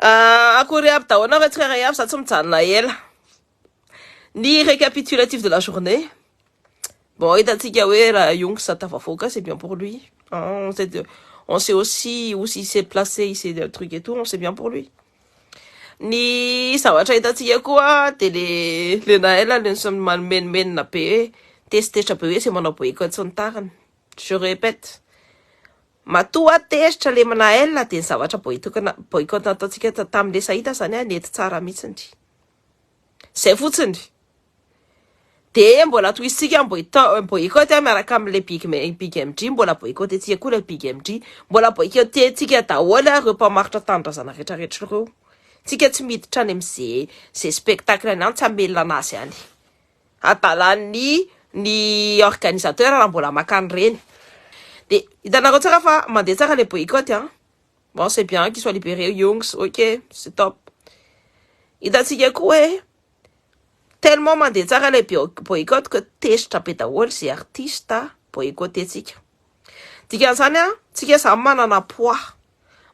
Akory aby daholo nareo tsirairay avy, za tsy mijanona ela. Ny récapitulatif de la journée. Bon, hitantsika hoe raha Youngs tafavoaka, c'est bien pour lui. On sait aussi où il s'est placé, il sait des trucs et tout, on sait bien pour lui. Ny zavatra hitantsika koa de le Naël le mamenomenona be, tezitezitra be hoe zay manao boycott sy ny tariny. Je répète. Matoa tezitra le Naël de ny zavatra boycott nataontsika tamin'le sahita zany a nety tsara mihitsiny. Zay fotsiny. De mbola tohizitsika boycott miaraka amin'le Big MG, mbola boycott tsika koa le Big MG, mbola boycott-tsika daholo ireo mpamaritra tanindrazana rehetrarehetra ireo. Tsika tsy miditra any am'ze zay spectacle any any, tsy hamelona anazy any. Adalan'ny ny organisateur raha mbola makany reny. De hitanareo tsara fa mandeha tsara le boycott a. Bon, c'est bien qu'il soit libéré Youngs, ok, c'est top. Hitantsika koa hoe tellement mandeha tsara le boycott que tezitra be daholo zay artiste boycotté-tsika. Dikan'izany a, tsika samy manana poids,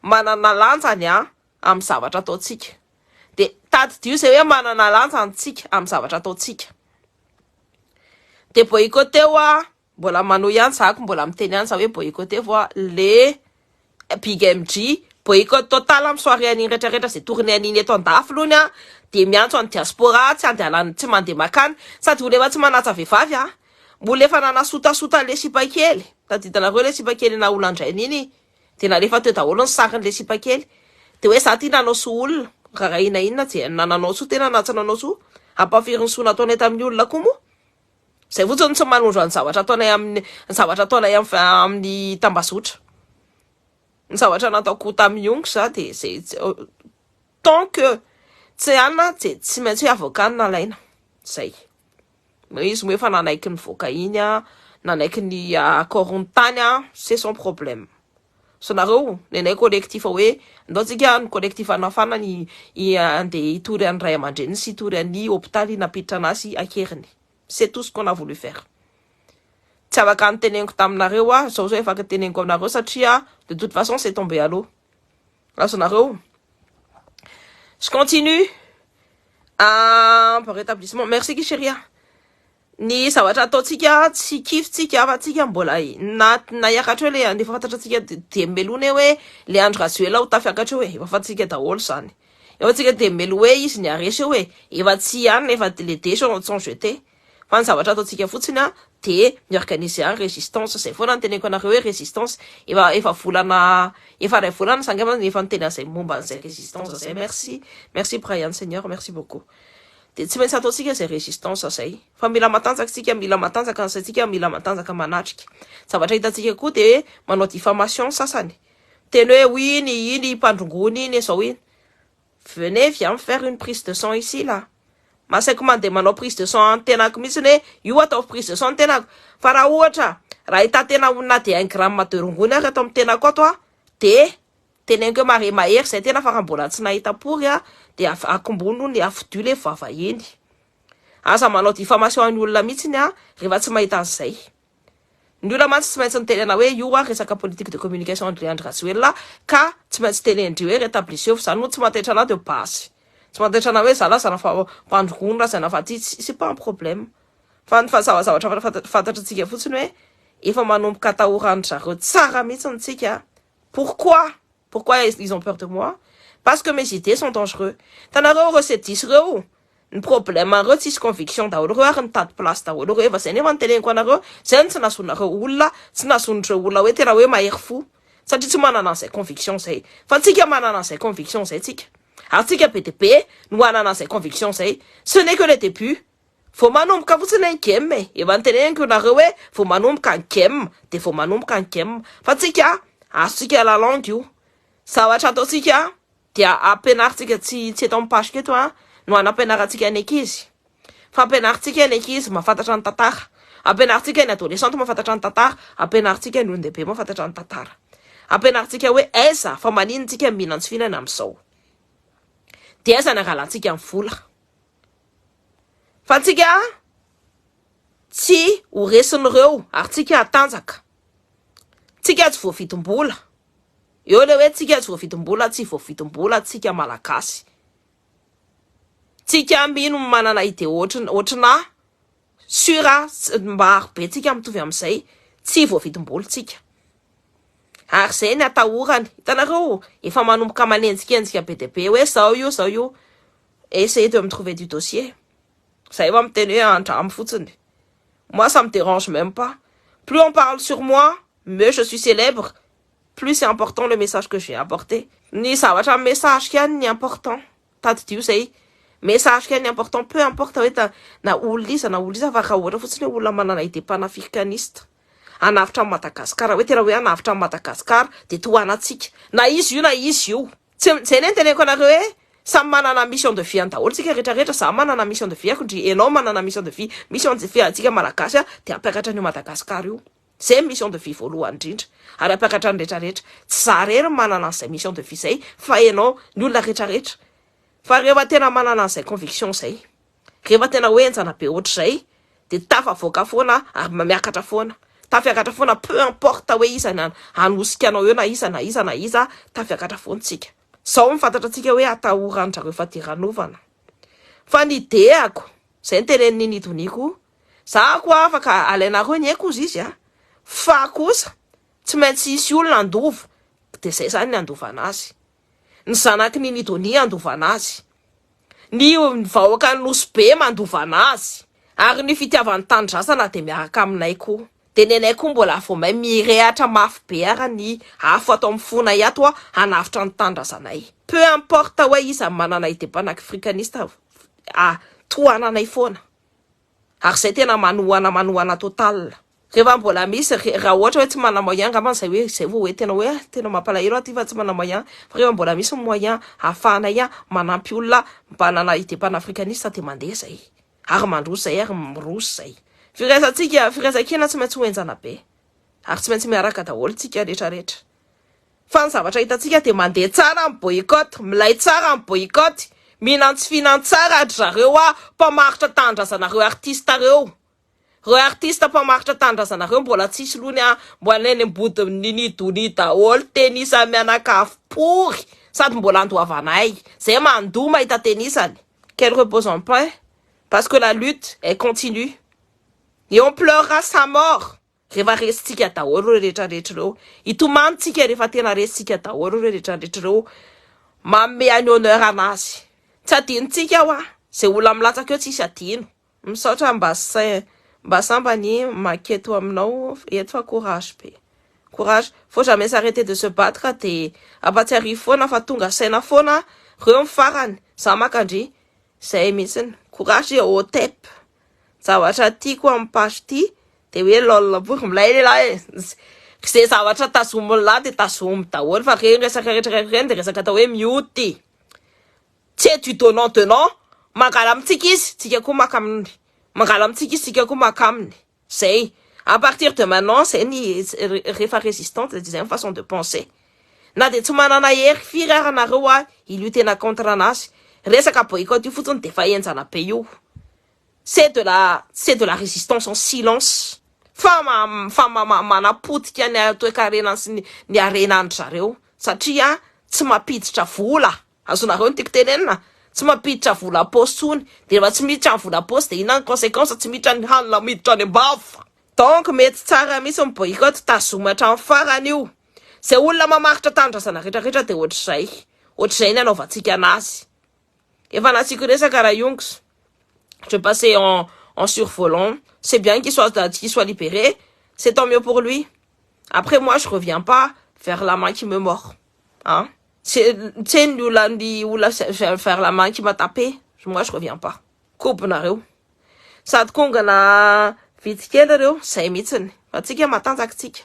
manana lanjany a amin'ny zavatra ataontsika. De tadidio zay hoe manana lanjany tsika amin'ny zavatra ataontsika. De boycotteo a, mbola manohy ihany zako, mbola miteny ihany za hoe boycotteo a le Big MG, boycott total amin'ny soirée an'iny rehetrarehetra zay tournée an'iny eto andafy lohany a, de miantso any diaspora tsy andehanany, tsy mandeha makany, sady olo efa tsy manaja vehivavy a, mbola efa nanasotasota le sipa kely. Tadidinareo le sipa kely na olon-drainy iny, de nalefa teo daholo ny sarin'le sipa kely. De hoe za ty nanao soa olona, raha inona inona je na nanao soa tena na tsy nanao soa, ampafirin'ny soa nataonay tamin'ny olona koa moa. Zay fotsiny tsy manondro ny zavatra ataonay amin'ny ny zavatra ataonay amin'ny tambazotra. Ny zavatra nataoko tamin'ny Youngs za de zay, tant que tsy anina tsy maintsy hoe avocat no nalaina zay. Izy moa efa nanaiky nivoaka iny a, nanaiky ny accord ny tany a, c'est son problème. So nareo nenay collectif hoe ndao tsika ny collectif anafana ny andeha hitory any ray aman-dreny sy hitory any hôpitaly nampiditra anazy akeriny. C'est tout ce qu'on a voulu faire. Tsy afaka niteneniko taminareo a, zao zao efa teneniko aminareo satria de toute façon c'est tombé à l'eau. Azonareo. Je continue. Ah, pour rétablissement. Merci Kishiria. Ny zavatra ataontsika tsy kifitsika fa tsika mbola na hiakatra eo le efa fantatra antsika de melona hoe le Andry Rajoelina ho tafiakatra eo e, efa fantatsika daholo zany. Efa tsika de melo hoe izy ny aresy eo e, efa tsy ihany efa les dés sont jetés. Fa ny zavatra ataontsika fotsiny a de miorganiser any résistance zay foana ny teneniko anareo hoe résistance efa volana, efa 1 volana sangama efa niteny an'izay momba an'izay résistance zay. Merci, merci Brian Seigneur, merci beaucoup. De tsy maintsy ataontsika zay résistance zay fa mila matanjaka tsika, mila matanjaka ny saintsika, mila matanjaka manatrika. Zavatra hitantsika koa de hoe manao diffamation sasany teny hoe iny iny mpandrongony iny zao iny. Venez, viens me faire une prise de sang ici là. Masaiko mandeha manao prise de sang tenako mihitsy hoe io atao prise de sang tenako, fa raha ohatra raha hita tena na de 1 gramme de rongony ary atao amin'ny tenako ato a, de teneniko hoe mare mahery zay tena, fa raha mbola tsy nahita pory a de akombono ny afodio le vava iny. Aza manao diffamation any olona mihitsiny a rehefa tsy mahita an'izay. Ny olona mantsy tsy maintsy nitenena hoe io a resaka politique de communication andre Andry Rajoelina ka tsy maintsy tenendry hoe rétablissez, fa zany moa tsy mataitra anahy de basy. Tsy mataitra anahy hoe za lazana fa mpandrongony lazana fa ty, c'est pas un problème. Fa ny fa zavatra fantatra antsika fotsiny hoe efa manomboka atahorany zareo tsara mihitsy tsika. Pourquoi? Pourquoi ils ont peur de moi? Parce que mes idées sont dangereux. Tanareo reo C10 reo, ny problème reo tsisy conviction daholo reo ary mitady place daholo reo. Efa zay nefa nyteneniko anareo zay no tsy nasonareo olona, tsy nason'ireo olona hoe tena hoe mahery fo satria tsy manana an'izay conviction zay, fa tsika manana an'izay conviction zay tsika ary tsika be de be no hanana an'izay conviction zay. Ce n'est que le début, vao manomboka fotsiny ny game e. Efa nyteneniko nareo hoe vao manomboka ny game de vao manomboka ny game fa tsika azontsika la langue io. Zavatra ataontsika dia ampianaritsika tsy eto amin'ny page eto a no anampianarantsika ny ankizy, fa ampianaritsika ny ankizy mahafantatra ny tantara, ampianaritsika ny adolescente mahafantatra ny tantara, ampianaritsika ny olon-dehibe mahafantatra ny tantara, ampianaritsika hoe aiza fa maninontsika mihinana tsy fihinana amin'izao de aiza ny angalantsika ny vola, fa tsika tsy ho resin'ireo ary tsika hatanjaka, tsika tsy voavidim-bola. Eo le hoe tsika tsy voavidim-bola, tsy voavidim-bola tsika malagasy. Tsika mino manana idée ohatrina sura maro be tsika mitovy amin'izay, tsy voavidim-bola tsika. Ary zay ny atahorany. Hitanareo, efa manomboka manenjikenzika be dia be hoe zao io, zao io. Essayez de me trouver du dossier. Zay efa miteny hoe andramo fotsiny. Moi, ça me dérange même pas. Plus on parle sur moi, mieux je suis célèbre, plus c'est important le message que j'ai apporté. Ny zavatra message kany ny important. Tadidio zay. Message kany ny important, peu importe hoe na olona iza na olona iza, fa raha ohatra fotsiny hoe olona manana idée panafricaniste hanavotra an'i Madagasikara, hoe tena hoe hanavotra an'i Madagasikara, de tohanantsika. Na izy io na izy io. Tsy zay ne teneniko anareo hoe samy manana mission de vie daholo tsika rehetrarehetra. Za manana mission de vie ako ndry, enao manana mission de vie. Mission de vie antsika malagasy a de hampiakatra an'io Madagasikara io. Zay mission de vie voalohany indrindra ary hampiakatra ny rehetrarehetra. Tsy za rery manana an'izay mission de vie zay fa enao, ny olona rehetrarehetra. Fa rehefa tena manana an'izay conviction zay, rehefa tena hoe enjana be ohatr'izay, de tafavoaka foana ary miakatra foana, tafiakatra foana, peu importe hoe iza ny hanosika anao eo, na iza na iza na iza, tafiakatra foana tsika. Zao mifantatra antsika hoe atahoran-drareo fadiranovana. Fa ny ideako zay ny teneniny nidoniko za ko afaka alainareo ny aiko izy a, fa kosa tsy maintsy hisy olona andova, de zay zany ny andovana azy, ny zanaky ny Nidonia andovana azy, ny vahoaka Nosy Be mandovana azy, ary ny fitiavan'ny tanindrazana de miaraka aminay koa. De ny anay koa mbola vao may mirehatra mafy be ara ny afo atao amin'ny fonay ato a hanavotra ny tanindrazanay, peu importe hoe iza manana idée panafricaniste a, tohananay foana. Ary zay tena manohana, manohana total. Rehefa mbola misy, raha ohatra hoe tsy mana moyen angamba zay, hoe zay vao hoe tena hoe tena mampalahelo aty fa tsy mana moyen, fa rehefa mbola misy moyen ahafahanay a manampy olona mbanana idée panafricaniste, de mandeha zay ary mandroso zay ary miroso zay. Firaisantsika, firaisankina tsy maintsy hoenjana be ary tsy maintsy miaraka daholo tsika rehetrarehetra. Fa ny zavatra hitantsika de mandeha tsara ny boycott, milay tsara ny boycott, mihinan-tsy fihinan-tsara dry zareo a mpamaritra tanindrazanareo, artiste reo, reo artiste mpamaritra tanindrazanareo mbola tsisy lohany a, mbola eny ambody ninidonia daholo tenisa mianakavy pory sady mbola andoavanay zay mandoa mahita tenisany. Qu'elle repose en paix, parce que la lutte, elle continue et on pleurera sa mort rehefa resitsika daholo reo rehetrarehetra reo. Itomanitsika rehefa tena resitsika daholo reo rehetrarehetra reo, manome any honneur anazy. Tsy adinontsika ao a zay olona milatsaka eo, tsisy adino. Misaotra mba mba sambany maketo aminao eto, fa courage be, courage. Faut jamais s'arrêter de se battre. De ampatsiarivo foana fa tonga saina foana reo ny farany. Za makandry zay mihitsiny. Courage otep. Zavatra tiako amin'ny page ty de hoe lol bory milay lehilahy e. Zay zavatra tazomy lahy de tazomy daholo, fa reny resaka rehetra reny de resaka atao hoe mioty. Tsy du donnant donnant, mangala amintsika izy, tsika koa maka aminy, mangala amintsika izy, tsika koa maka aminy. Zay à partir de maintenant zay ny rehefa résistante, zay ny façon de penser. Na de tsy manana hery firy ara nareo a ilo tena contre anazy, resaka boycott io fotsiny de fa enjana be io. C'est de la résistance en silence fa ma fa manapotika ny toekarena sy ny arenandry zareo, satria tsy mampiditra vola. Azonareo ny tiako tenenina, tsy mampiditra vola paosy tsony, de rehefa tsy miditra ny vola paosy de inona ny conséquence? Tsy miditra ny hanina, miditra any ambava. Donc mety tsara mihitsy ny boycott, tazoma hatramin'ny farany io. Zay olona mamaritra tanindrazana rehetrarehetra de ohatr'izay, ohatr'izay ny anaovantsika anazy. Efa nasiko resaka raha iongoso. Je passais en survolant. C'est bien qu'il soit libéré, c'est tant mieux pour lui. Après, moi, je reviens pas vers la main qui me mord, hein. C'est ny olona, ny olona vers la main qui m'a tapé, moi, je reviens pas. Kobonareo sady kongana vitsy kely reo zay mihitsiny, fa tsika matanjaka, tsika,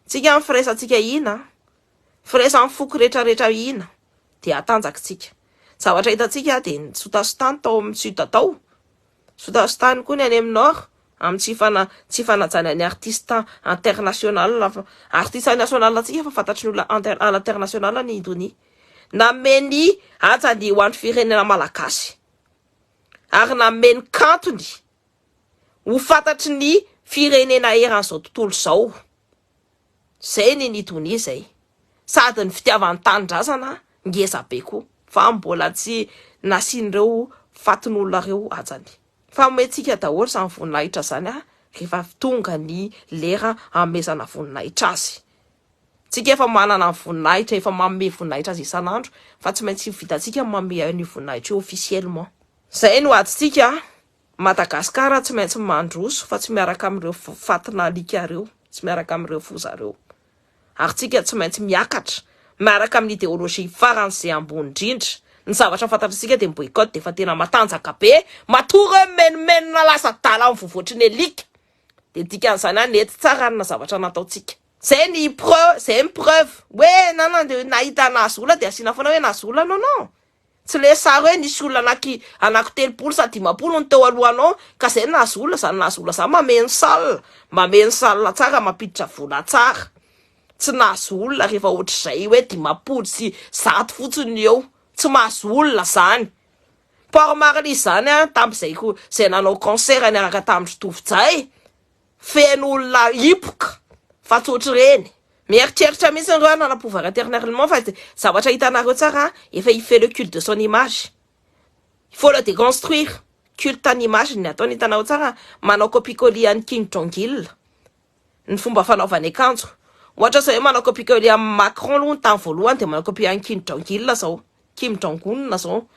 tsika ny firaisantsika ina, firaisan'ny foko rehetrarehetra ina de atanjaka tsika. Zavatra hitantsika de ny sotasotany tao amin'ny sud, tao sotasotany koa ny any amin'ny nord, amin'ny tsy fanajana ny artiste international, artiste national antsika, fa fantatry ny olona à l'international ny Indonia nameny ajany ho an'ny firenena malagasy ary nameny kantony ho fantatry ny firenena eran'izao tontolo zao. Zay ny Nidonia zay. Sady ny fitiavany tanindrazana ngeza be koa, fa mbola tsy nasian'ireo fatin'olona reo hajany. Fa omentsika daholo zany voninahitra zany a rehefa tonga ny lera amezana voninahitra azy. Tsika efa manana ny voninahitra, efa manome voninahitra azy isan'andro, fa tsy maintsy vitantsika manome an'io voninahitra io officiellement. Zay no adintsika. Madagasikara tsy maintsy mandroso, fa tsy miaraka amin'ireo fatina alika reo, tsy miaraka amin'ireo foza reo. Ary tsika tsy maintsy miakatra miaraka amin'ny idéologie faran'izay ambony indrindra. Ny zavatra fantatritsika de boycott, de efa tena matanjaka be. Matory hoe menomenona lasa dala mivovoatry ny alika, de dikan'izany a nety tsara na zavatra nataontsika zay. Ny preuve zay, ny preuve hoe nanande nahita nahazo olona, de asiana foana hoe nahazo olona. Non, non, tsy le sary hoe nisy olona anaky 30 sa 50 ny teo alohanao ka zay nahazo olona zany. Nahazo olona zany mameno salle, mameno salle tsara, mampiditra vola tsara. Tsy nahazo olona rehefa ohatr'izay hoe 150 fotsiny eo, tsy mahazo olona zany. Port Marly zany a, tam'izay ko zay nanao concert niaraka tamin'ny Tovojay, feno olona hipoka, fa tsy ohatry reny mieritreritra mihitsy reo hanana pouvoir éternellement. Fa zavatra hitanareo tsara, efa il fait le culte de son image, il faut le déconstruire. Culte en image ny ataony. Hitanareo tsara, manao copier-coller an'i Kim Jong Il ny fomba fanaovany akanjo. Ohatra zao hoe manao copier-coller amin'ny Macron aloha ny tany voalohany, de manao copie an'i Kim Jong Il zao, Kim Jong Un zao,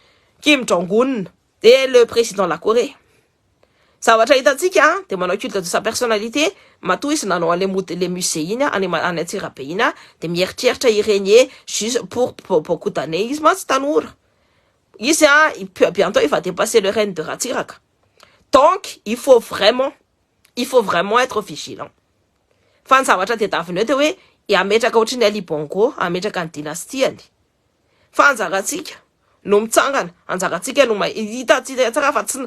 Kim Jong Un de le président de la Corée. Zavatra hitantsika de manao culte de sa personnalité. Matoa izy nanao an'le mode le musée iny a any Antsirabe iny a, de mieritreritra ireny juste pour beaucoup d'années. Izy mantsy tanora izy a, bientôt il va dépasser le règne de Ratsiraka. Donc il faut vraiment être vigilant. Fa ny zavatra tedaviny eo de hoe ametraka ohatry ny Ali Bongo, ametraka ny dynastiany. Fa anjaratsika no mitsangana, anjaratsika no hitatsika tsara fa tsy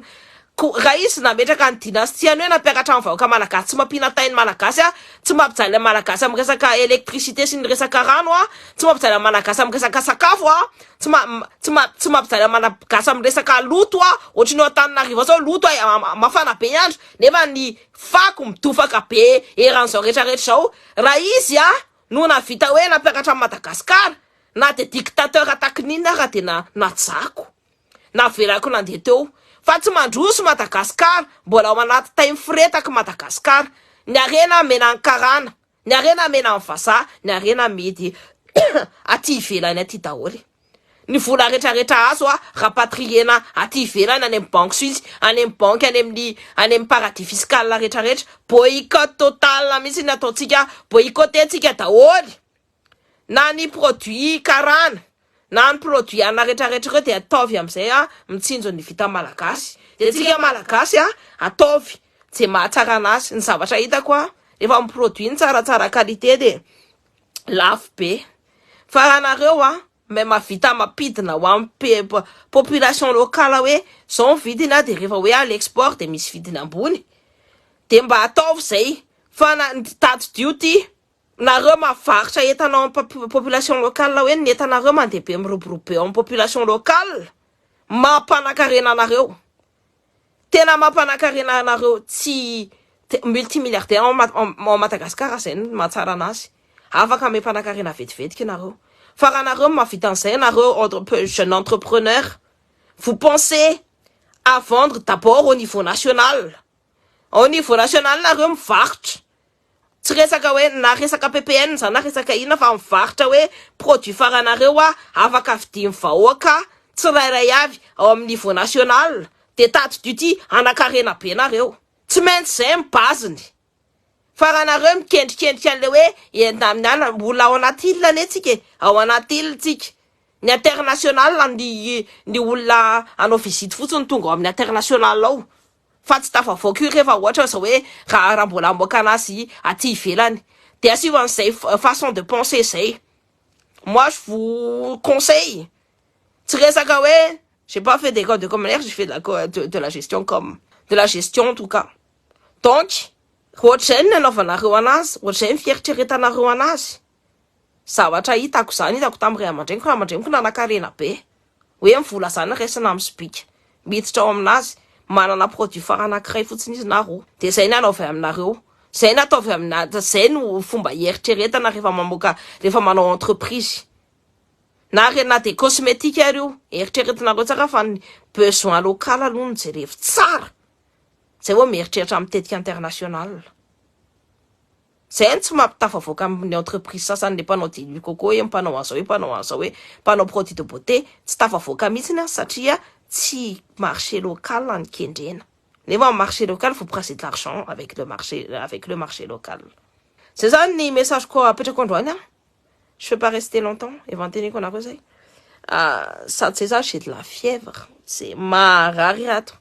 ko raha izy nametraka ny dynastiany hoe nampiakatra ny vahoaka malagasy, tsy mampiana-tainy malagasy a, tsy mampijaly malagasy amin'ny resaka électricité sy ny resaka rano a, tsy mampijaly malagasy amin'ny resaka sakafo a, tsy mampijaly malagasy amin'ny resaka loto a, ohatry ny eo Antananarivo zao loto a, mafana be ny andro nefa ny fako midofaka be eran'izao rehetrarehetra zao. Raha izy a no navita hoe nampiakatra ny Madagasikara, na de dictateur takininona raha de na najako navelako nandeha teo, fa tsy mandroso Madagasikara. Mbola ao anaty tay miforetaky Madagasikara. Ny arena mena ny karana, ny arena mena ny vazaha, ny arena midy aty ivelany aty daholy. Ny vola rehetrarehetra azo a rapatriena aty ivelany, any amin'ny banque suisse, any amin'ny banque, any amin'ny paradis fiscal rehetrarehetra. Boycott total mihitsy ny ataontsika, boycottentsika daholy na ny produit karana na ny produit ana rehetrarehetra reo. De ataovy amizay a mitsinjo ny vita malagasy, de tsika malagasy a ataovy zay mahatsara anazy. Ny zavatra hitako a, rehefa miproduit ny tsaratsara qualité de lafo be, fa raha nareo a mais mavita mampidina ho amin'ny population locale hoe zao ny vidiny a, de rehefa hoe à l'export de misy vidiny ambony, de mba ataovy zay. Fa na tady dio ty nareo mavaritra entanao amin'ny population locale, hoe ny entanareo mandeha be, miroborobo be ao amin'ny population locale, mampanakarena anareo, tena mampanakarena anareo. Tsy multimilliardaire ao Madagasikara zay ny mahatsara anazy, afaka mampanankarena vetivetiky nareo. Fa raha nareo mahavita an'izay, nareo jeune entrepreneur, vous pensez à vendre d'abord au niveau national, au niveau national nareo mivarotra, tsy resaka hoe na resaka PPN zany na resaka inona, fa mivarotra hoe produit faranareo a afaka vidiny vahoaka tsirairay avy ao amin'ny niveau national, de tady duty anakarena be nareo. Tsy maintsy zay mibaziny. Fa raha nareo mikendrikendrika an'le hoe enta amin'ny ana mbola ao anaty île ane tsika e, ao anaty île tsika, ny international, ny olona anao visite fotsiny tonga ao amin'ny international ao, fa tsy tafavoaka io. Rehefa ohatra zao hoe raha mbola amoaka anazy aty ivelany, de asio an'izay façon de penser zay. Moi, je vous conseille, tsy resaka hoe j'ai pas fait d'école de commerce, j'ai fait de la gestion, comme de la gestion en tout cas. Donc ohatr'izay ny nanaovanareo anazy, ohatr'izay ny fieritreretanareo anazy. Zavatra hitako zany, hitako tamin'ny ray aman-dreniko. Ray aman-dreniko nanankarena be hoe mivola zany resina amin'ny sobika miditra ao aminazy, manana produit fara anankiray fotsiny izy na roa, de zay ny anaovay aminareo. Zay nataovy amina zay no fomba hieritreretana rehefa mamoaka, rehefa manao entreprise na re na de cosmétique ary io. Eritreretinareo tsara fa ny besoin local aloha no jerevy tsara zay vao mieritreritra mitetika international. Zay ny tsy mampitafavoaka amin'ny entreprise sasany, le mpanao diluy coco hoe mpanao an'izao hoe mpanao an'izao, hoe mpanao produit de beauté, tsy tafavoaka mihitsiny a, satria tsy marché local ny kendrena, nefa marché local, faut brasser de l'argent avec le marché local. Zay zany ny message ko apetrako androany a. Je peux pas rester longtemps, efa nteneko anareo zay. Sady zay za, j'ai de la fièvre, c'est marary ato,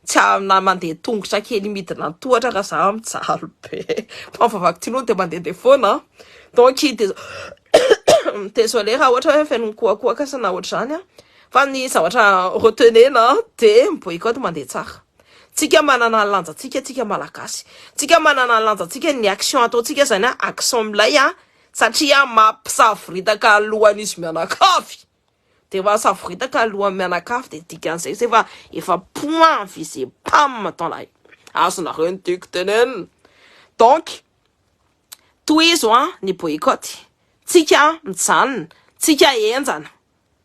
tsy na mandeha tongotra kely midina tohatra raha za mijaly be fa mivavaky ty aloha de mandehandeha foana. Donc désolé raha ohatra hoe feno mikoakoaka sa na ohatra zany a, fa ny zavatra retenena de boycott mandeha tsara. Tsika manana ny lanjatsika, tsika malagasy, tsika manana ny lanjatsika. Ny action ataotsika zany a, action milay a, satria mampisavoritaka alohan'izy mianakavy, de mahasavoritaka alohan'ny mianakavy, de dikan'izay zay fa efa point visé, pam, dans la azonareo ny tiako tenenina. Donc tohizo a ny boycott, tsika mijanona, tsika enjana,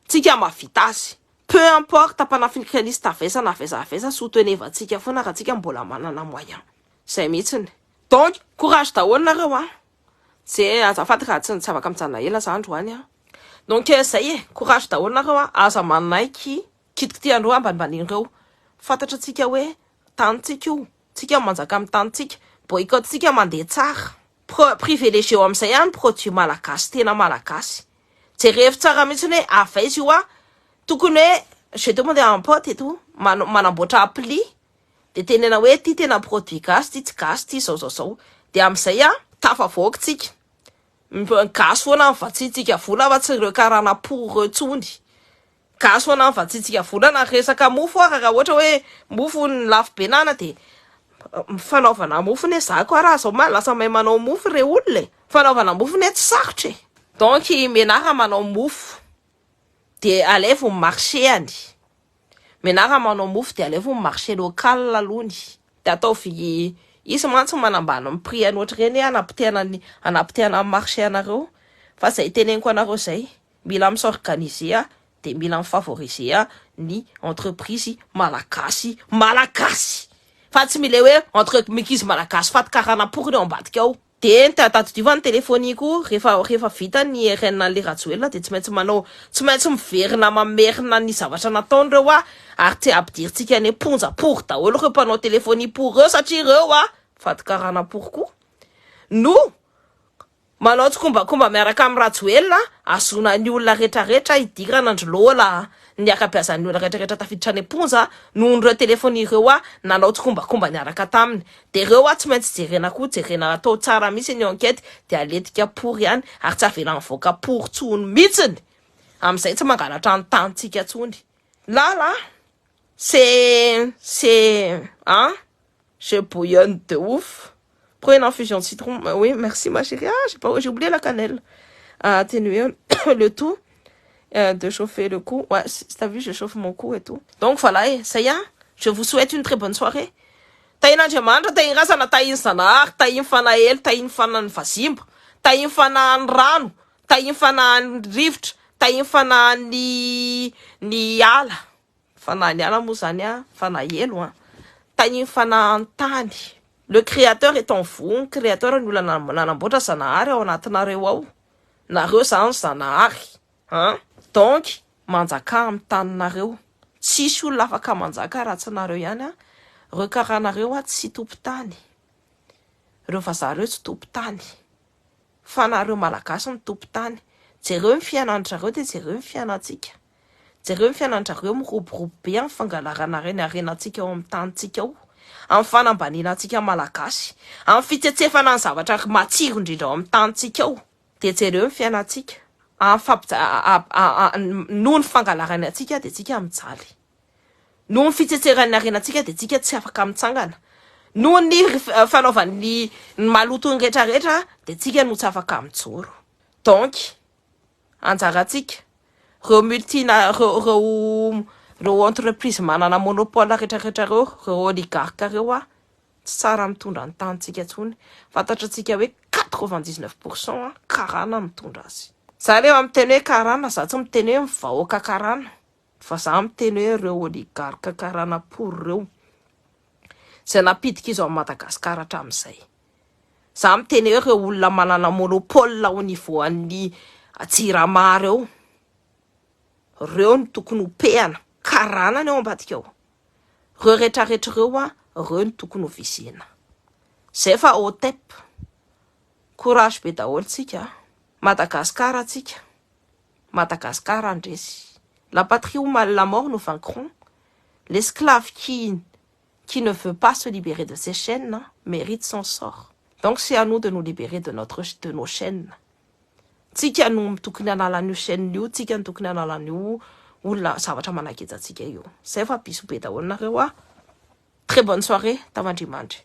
tsika mahavita azy, peu importe panafricaniste avaiza na avaiza avaiza, soutenevantsika foana raha tsika mbola manana moyen zay mihitsiny. Donc courage daholo nareo a. Zay azafady raha tsy afaka mijanona ela za androany a. Donc zay e, courage daholo nareo a. Aza manaiky kitikitiandreo ambanimbanian'ireo. Fantatra atsika hoe tanitsika io, tsika manjaka amin'ny tanitsika. Boycott tsika mandeha tsara, privilégié eo amin'izay any produit malagasy, tena malagasy. Jerevo tsara mihitsy hoe avaiza io a. Tokony hoe je demande à un pote et tout manamboatra appli, de tenena hoe ty tena produit gasy ty, tsy gasy ty, zao zao zao, de amin'izay a tafavoaka tsika. Gasy foana mivatsitsika vola fa tsy ireo karana pour reo tsony. Gasy foana mivatsitsika vola na resaka mofo ara. Raha ohatra hoe mofo ny lafo be nana, de fanaovana mofo ne zako raha zao ma lasa mahay manao mofo re olona e. Fanaovana mofo ne tsy sarotra e. Donc menara manao mofo de alevo ny marché any, menara manao mofo de alevo ny marché local alohany, de ataovy izy mantsy manambany ny prix any ohatra ireny anapotehana ny marché anareo. Fa zay teneniko anareo zay, mila mi-s'organiser a, de mila mifavoriser a ny entreprise malagasy, malagasy, fa tsy mila hoe entreprise malagasy fatikarana poriny ao ambadika ao. De tadidio ny telefoniko rehefa vita ny RN le Rajoelina, de tsy maintsy manao, tsy maintsy miverina mamerina ny zavatra nataon'ireo a, ary tsy ampidiritsika any am-ponja pory daholo ireo mpanao telefonia pory ireo, satria ireo a fatikarana pory koa no manao tsikombakomba miaraka amin'ny Rajoelina, azona ny olona rehetrarehetra hidirana androlola ny akabiazan'ny olona rehetrarehetra tafiditra any am-ponja noho ireo telefonia ireo a nanao tsikombakomba niaraka taminy. De ireo a tsy maintsy jerena koa, jerena atao tsara mihitsy ny enquête, de aletika pory ihany ary tsy avela mivoaka pory tsony mihitsiny amin'izay, tsy mangalatra ny tanitsika tsony là. C'est hein, je bouillonne de ouf. Prends une infusion de citron. Oui, merci ma chérie. Ah, j'ai pas, j'ai oublié la cannelle. À atténuer le tout, de chauffer le cou. Ouais, t'as vu, je chauffe mon cou et tout. Donc voilà, ça y est. Je vous souhaite une très bonne soirée. Tahin'Andriamanitra, tahin razana, tahin zanahary, tahin fanahelo, tahin fanany vazimba, tahin fanahany rano, tahin fanahany rivotra, tahin fanahany ny ala. Fanahany ala moa zany a, fanahelo a. Tahin fanahany tany. Le créateur est en vous, créateur ny olona nanamboatra zanahary ao anatinareo ao. Nareo zany zanahary. Hein? Donc manjaka amin'ny taninareo. Tsisy olona afaka manjaka raha tsy nareo ihany a. Reo karanareo a tsy tompon-tany. Reo vazaha reo tsy tompon-tany. Fa nareo malagasy ny tompon-tany. Jereo ny fiainan-drareo, de jereo ny fiainantsika. Jereo ny fiainan-drareo miroborobo be amin'ny fangalarana reny harenantsika ao amin'ny tanintsika ao. Amin'ny fanambaniana antsika malagasy. Amin'ny fitsetsefana ny zavatra matsiro indrindra ao amin'ny tanintsika ao. De jereo ny fiainantsika. Amin'ny noho ny fangalarana antsika de tsika mijaly. Noho ny fitsetseran'ny harenantsika de tsika tsy afaka mitsangana. Noho ny fanaovan'ny ny maloto ny rehetrarehetra de tsika no tsy afaka mijoro. Donc anjarantsika reo multina reo entreprise manana monopole rehetrarehetra reo, reo oligarque reo a. Tsy tsara mitondra ny tanitsika ntsony. Fantatra atsika hoe 99 % karana mitondra azy. Za rehefa miteny hoe karana, za tsy miteny hoe mivahoaka karana, fa za miteny hoe reo oligarque karana pory reo zay napidika izy ao Madagasikara hatramin'izay. Za miteny hoe reo olona manana monopole au niveau an'ny Jirama reo, reo no tokony ho pehana. Karana ny ao ambadika ao. Reo rehetrarehetra reo a, reo no tokony ho visena zay. Fa otep courage be daholo tsika. Madagasikara atsika, Madagasikara andresy. La patrie ou la mort, nous vaincrons. L'esclave qui ne veut pas se libérer de ses chaînes mérite son sort. Donc c'est à nous de nous libérer de nos chaînes. Tsika no tokony analan'io chaîne io, tsika no tokony analan'io olona zavatra manageja atsika io zay. Fa bisous be daholo nareo a, très bonne soirée, tavandrimandry.